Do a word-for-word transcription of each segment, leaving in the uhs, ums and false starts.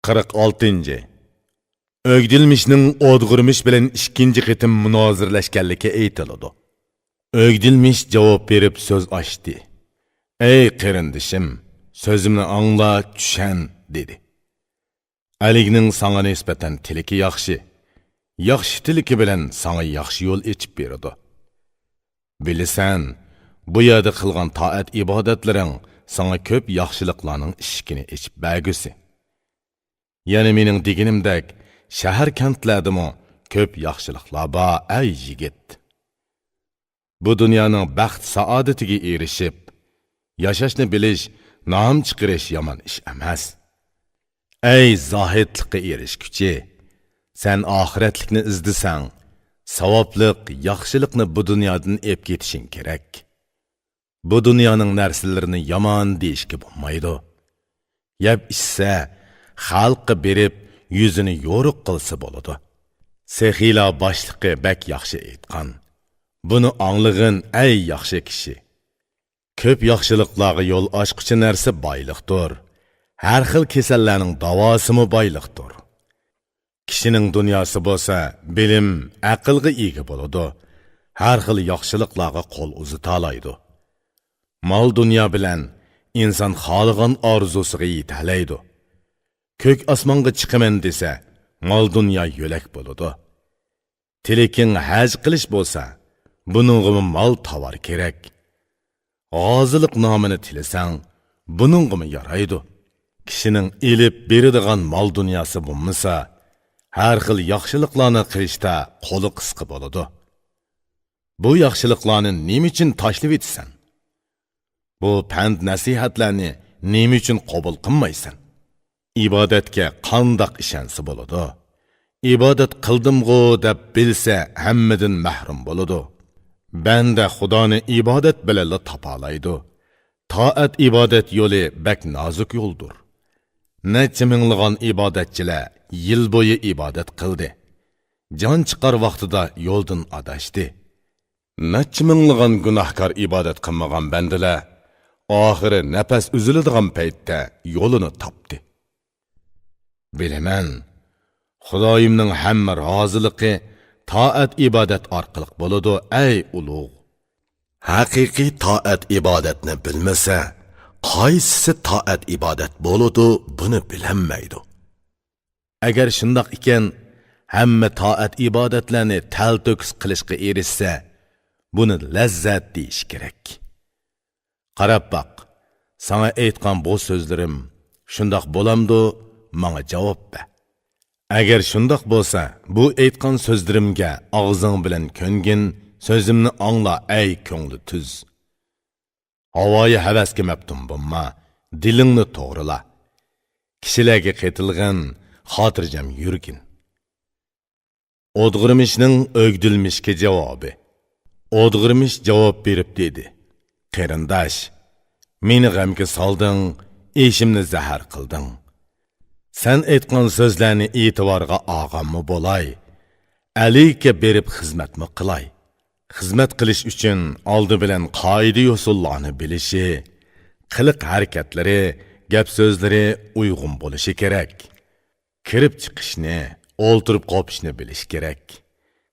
قىرىق ئالتىنچى. ئۆگدۈلمۈشنىڭ ئودغۇرمىش بىلەن ئىككىنچى قېتىم مۇنازىرىلەشكەنلىكى ئېيتىلىدۇ. ئۆگدۈلمۈش جاۋاب بېرىپ سۆز ئاچتى. «ئەي قېرىندىشىم، سۆزۈمنى ئاڭلا، چۈشەن» دېدى. ئەلىگنىڭ ساڭا نىسبەتەن تىلىكى ياخشى. ياخشى تىلىكى بىلەن ساڭا ياخشى يول ئېچىپ بېرىدۇ. بىلىسەن، بۇ يەردە قىلغان تائەت-ئىبادەتلىرىڭ ساڭا كۆپ ياخشىلىقلارنىڭ ئىشىكىنى ئېچىپ بەرگۈسى. يەنە مېنىڭ دېگىنىمدەك، شەھەر-كەنتلەردىمۇ كۆپ ياخشىلىقلار بار، ئەي يىگىت! بۇ دۇنيانىڭ بەخت-سائادىتىگە ئېرىشىپ، ياشاشنى بىلىش، نام چىقىرىش يامان ئىش ئەمەس. ئەي زاھىدلىققا ئېرىشكۈچى! سەن ئاخىرەتلىكنى ئىزدىسەڭ، ساۋابلىق، ياخشىلىقنى بۇ دۇنيادىن ئېپ كېتىشىڭ كېرەك. بۇ دۇنيانىڭ نەرسىلىرىنى يامان دېيىشكە بولمايدۇ. يەپ ئىچسە، خەلققە بېرىپ، يۈزىنى يورۇق قىلسا بولىدۇ. سېخىيلار باشلىقى بەك ياخشى ئېيتقان. بۇنى ئاڭلىغىن، ئەي ياخشى كىشى! كۆپ ياخشىلىقلارغا يول ئاچقۇچى نەرسە بايلىقتۇر. ھەر خىل كېسەللەرنىڭ داۋاسىمۇ بايلىقتۇر. كىشىنىڭ دۇنياسى بولسا بىلىم، ئەقىلگە ئىگە بولىدۇ. ھەر خىل ياخشىلىقلارغا قول ئۇزىتالايدۇ. مال-دۇنيا بىلەن ئىنسان خالىغان ئارزۇسىغا يېتەلەيدۇ. كۆك ئاسمانغا چىقىمەن دېسە، مال-دۇنيا يۆلەك بولىدۇ. تىلىكىڭ ھەج قىلىش بولسا، بۇنىڭغىمۇ مال-تاۋار كېرەك. غازىلىق نامىنى تىلىسەڭ، بۇنىڭغىمۇ يارايدۇ. كىشىنىڭ ئېلىپ بېرىدىغان مال-دۇنياسى بولمىسا، ھەر خىل ياخشىلىقلارنى قىلىشتا قولى قىسقا بولىدۇ. بۇ ياخشىلىقلارنى نېمە ئۈچۈن تاشلىۋېتىسەن؟ بۇ پەند-نەسىھەتلەرنى نېمە ئۈچۈن قوبۇل قىلمايسەن؟ ئىبادەتكە قانداق ئىشەنسە بولىدۇ؟ ئىبادەت قىلدىمغۇ دەپ بىلسە، ھەممىدىن مەھرۇم بولىدۇ. بەندە خۇدانى ئىبادەت بىلەنلا تاپالايدۇ. تائەت-ئىبادەت يولى بەك نازۇك يولدۇر. نەچچە مىڭلىغان ئىبادەتچىلەر يىل بويى ئىبادەت قىلدى. جان چىقار ۋاقتىدا يولدىن ئاداشتى. نەچچە مىڭلىغان گۇناھكار ئىبادەت قىلمىغان بەندىلەر ئاخىرى نەپەس ئۈزۈلىدىغان پەيتتە يولىنى تاپتى. بىلىمەن، خۇدايىمنىڭ ھەممە رازىلىقى تائەت-ئىبادەت ئارقىلىق بولىدۇ، ئەي ئۇلۇغ! ھەقىقىي تائەت-ئىبادەتنى بىلمىسە، قايسىسى تائەت-ئىبادەت بولىدۇ، بۇنى بىلەلمەيدۇ. ئەگەر شۇنداق ئىكەن، ھەممە تائەت-ئىبادەتلەرنى تەلتۆكۈس قىلىشقا ئېرىشسە، بۇنى لەززەت دېيىش كېرەك. قاراپ باق، ساڭا ئېيتقان بۇ سۆزلىرىم شۇنداق بولامدۇ؟ ماڭا جاۋاب بەر. ئەگەر شۇنداق بولسا، بۇ ئېيتقان سۆزلىرىمگە ئاغزىڭ بىلەن كۆنگىن، سۆزۈمنى ئاڭلا، ئەي كۆڭلى تۈز. ھاۋايى ھەۋەسكە مەپتۇن بولما، دىلىڭنى توغرىلا. كىشىلەرگە قېتىلغىن، خاتىرجەم يۈرگىن. ئودغۇرمىشنىڭ ئۆگدۈلمىشكە جاۋابى. ئودغۇرمىش جاۋاب بېرىپ دېدى: «قېرىنداش، مېنى غەمگە سالدىڭ، ئېشىمنى زەھەر قىلدىڭ. سەن ئېيتقان سۆزلەرنى ئېتىبارغا ئالغانمۇ بولاي، ئەلىگە بېرىپ خىزمەتمۇ قىلاي. خىزمەت قىلىش ئۈچۈن ئالدى بىلەن قائىدە-يوسۇنلارنى بىلىشى، قىلىق-ھەرىكەتلىرى، گەپ-سۆزلىرى ئۇيغۇن بولۇشى كېرەك. كىرىپ چىقىشنى، ئولتۇرۇپ قوپۇشنى بىلىش كېرەك.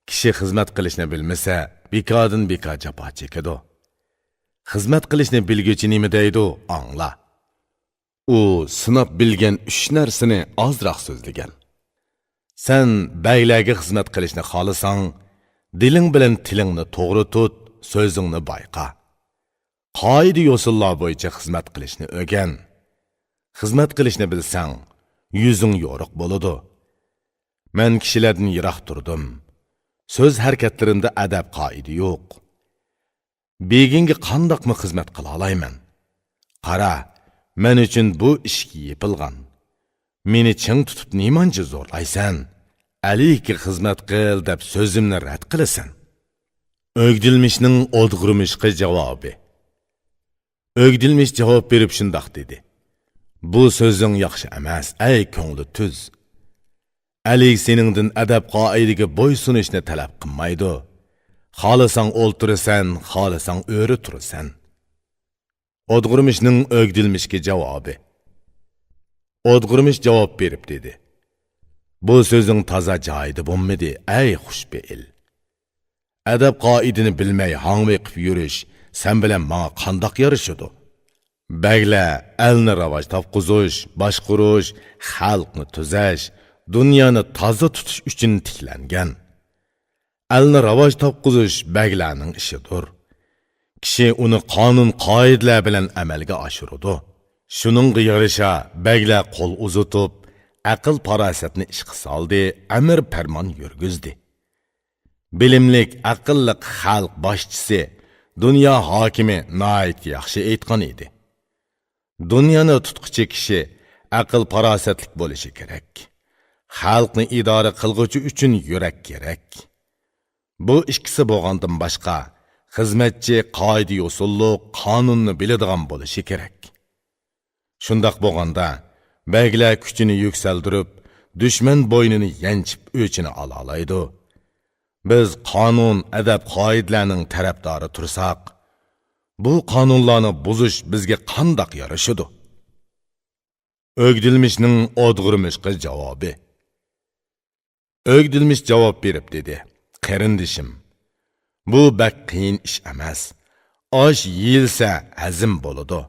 كىشى خىزمەت قىلىشنى بىلمىسە، بىكاردىن بىكار جاپا چېكىدۇ. خىزمەت قىلىشنى بىلگۈچى نېمە دەيدۇ، ئاڭلا.» ئۇ سىناپ بىلگەن ئۈچ نەرسىنى ئازراق سۆزلىگەن. سەن بەگلەرگە خىزمەت قىلىشنى خالىساڭ، دىلىڭ بىلەن تىلىڭنى توغرا تۇت، سۆزۈڭنى بايقا. قائىدە-يوسۇنلار بويىچە خىزمەت قىلىشنى ئۆگەن. خىزمەت قىلىشنى بىلسەڭ، يۈزۈڭ يورۇق بولىدۇ. مەن كىشىلەردىن يىراق تۇردۇم. سۆز ھەرىكەتلىرىمدە ئەدەپ-قائىدە يوق. بېگىڭگە قانداقمۇ خىزمەت قىلالايمەن؟ قارا، مەن ئۈچۈن بۇ ئىشىك يېپىلغان. مېنى چىڭ تۇتۇپ نېمانچە زورلايسەن؟ ئەلىگە خىزمەت قىل دەپ سۆزۈمنى رەت قىلىسەن. ئۆگدۈلمىشنىڭ ئودغۇرمىشقا جاۋابى. ئۆگدۈلمىش جاۋاب بېرىپ شۇنداق دېدى: «بۇ سۆزۈڭ ياخشى ئەمەس، ئەي كۆڭلى تۈز. ئەلىگ سېنىڭدىن ئەدەپ-قائىدىگە بويسۇنۇشنى تەلەپ قىلمايدۇ. خالىساڭ ئولتۇرىسەن، خالىساڭ ئۆرە تۇرىسەن.» ئودغۇرمىشنىڭ ئۆگدۈلمىشكە جاۋابى. ئودغۇرمىش جاۋاب بېرىپ دېدى: بۇ سۆزۈڭ تازا جايىدا بولمىدى، ئەي خۇشپېئىل! ئەدەپ-قائىدىنى بىلمەي ھاڭۋېقىپ يۈرۈش سەن بىلەن ماڭا قانداق يارىشىدۇ؟ بەگلەر ئەلنى راۋاج تاپقۇزۇش، باشقۇرۇش، خەلقنى تۈزەش، دۇنيانى تازا تۇتۇش ئۈچۈن تىكلەنگەن. ئەلنى راۋاج تاپقۇزۇش بەگلەرنىڭ ئىشىدۇر. كىشى ئۇنى قانۇن-قائىدىلەر بىلەن ئەمەلگە ئاشۇرىدۇ. شۇنىڭغا يارىشا بەگلەر قول ئۇزىتىپ، ئەقىل-پاراسەتنى ئىشقا سالدى، ئەمىر-پەرمان يۈرگۈزدى. بىلىملىك، ئەقىللىق خەلق باشچىسى، دۇنيا ھاكىمى ناھايىتى ياخشى ئېيتقان ئىدى: دۇنيانى تۇتقۇچى كىشى ئەقىل-پاراسەتلىك بولۇشى كېرەك. خەلقنى ئىدارە قىلغۇچى ئۈچۈن يۈرەك كېرەك. بۇ ئىككىسى بولغاندىن باشقا، خىزمەتچى قائىدە-يوسۇنلۇق، قانۇننى بىلىدىغان بولۇشى كېرەك. شۇنداق بولغاندا، بەگلەر كۈچىنى يۈكسەلدۈرۈپ، دۈشمەن بوينىنى يەنچىپ ئۆچىنى ئالالايدۇ. بىز قانۇن، ئەدەپ-قائىدىلەرنىڭ تەرەپدارى تۇرساق، بۇ قانۇنلارنى بۇزۇش بىزگە قانداق يارىشىدۇ؟ ئۆگدىلمىشنىڭ ئودغۇرمىشقا جاۋابى. ئۆگدىلمىش جاۋاب بېرىپ دېدى: قېرىندىشىم، بۇ بەك قىيىن ئىش ئەمەس. ئاش يېيىلسە ھەزىم بولىدۇ.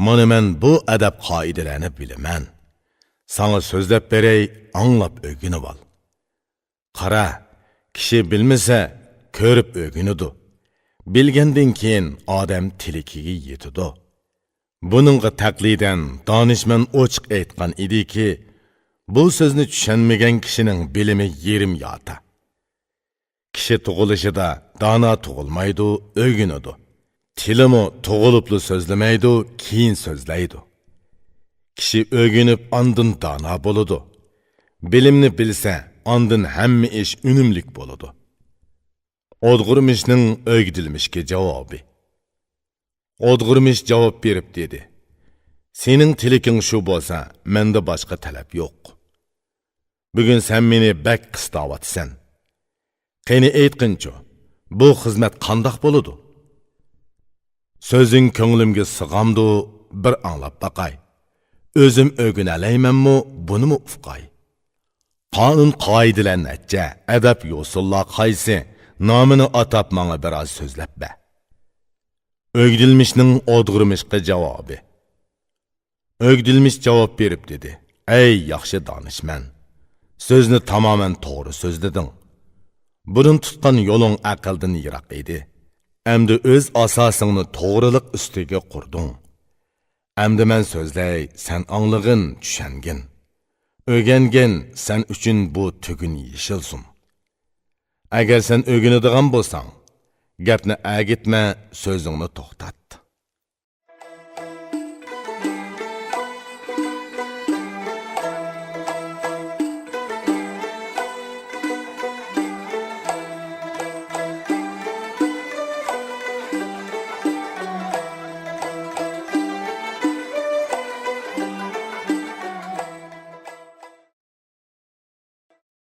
مانا مەن بۇ ئەدەپ-قائىدىلەرنى بىلىمەن. ساڭا سۆزلەپ بېرەي، ئاڭلاپ ئۆگىنىۋال. قارا، كىشى بىلمىسە، كۆرۈپ ئۆگىنىدۇ. بىلگەندىن كېيىن ئادەم تىلىكىگە يېتىدۇ. بۇنىڭغا تەقلىدەن دانىشمەن ئوچۇق ئېيتقان ئىدىكى، بۇ سۆزنى چۈشەنمىگەن كىشىنىڭ بىلىمى يېرىم ياتا. كىشى تۇغۇلۇشىدا دانا تۇغۇلمايدۇ، ئۆگىنىدۇ. تىلىمۇ تۇغۇلۇپلا سۆزلىمەيدۇ، كېيىن سۆزلەيدۇ. كىشى ئۆگىنىپ ئاندىن دانا بولىدۇ. بىلىمنى بىلسە، ئاندىن ھەممە ئىش ئۈنۈملۈك بولىدۇ. ئودغۇرمىشنىڭ ئۆگدىلمىشكە جاۋابى. ئودغۇرمىش جاۋاب بېرىپ دېدى: سېنىڭ تىلىكىڭ شۇ بولسا، مەندە باشقا تەلەپ يوق. بۈگۈن سەن مېنى بەك قىستاۋاتىسەن. قېنى ئېيتقىنچۇ، بۇ خىزمەت قانداق بولىدۇ؟ سۆزۈڭ كۆڭلۈمگە سىغامدۇ، بىر ئاڭلاپ باقاي. ئۆزۈم ئۆگىنەلەيمەنمۇ، بۇنىمۇ ئۇقاي. قانۇن-قائىدىلەر نەچچە، ئەدەپ-يوسۇنلار قايسى، نامىنى ئاتاپ ماڭا بىراز سۆزلەپ بەر. ئۆگدىلمىشنىڭ ئودغۇرمىشقا جاۋابى. ئۆگدىلمىش جاۋاب بېرىپ دېدى: ئەي ياخشى دانىشمەن، سۆزنى تامامەن توغرا سۆزلىدىڭ. بۇرۇن تۇتقان يولۇڭ ئەقىلدىن يىراق ئىدى. ئەمدى ئۆز ئاساسىڭنى توغرىلىق ئۈستىگە قۇردۇڭ. ئەمدى مەن سۆزلەي، سەن ئاڭلىغىن، چۈشەنگىن. ئۆگەنگىن، سەن ئۈچۈن بۇ تۈگۈن يېشىلسۇن. ئەگەر سەن ئۆگىنىدىغان بولساڭ، گەپنى ئەگىتمە، سۆزۈڭنى توختات.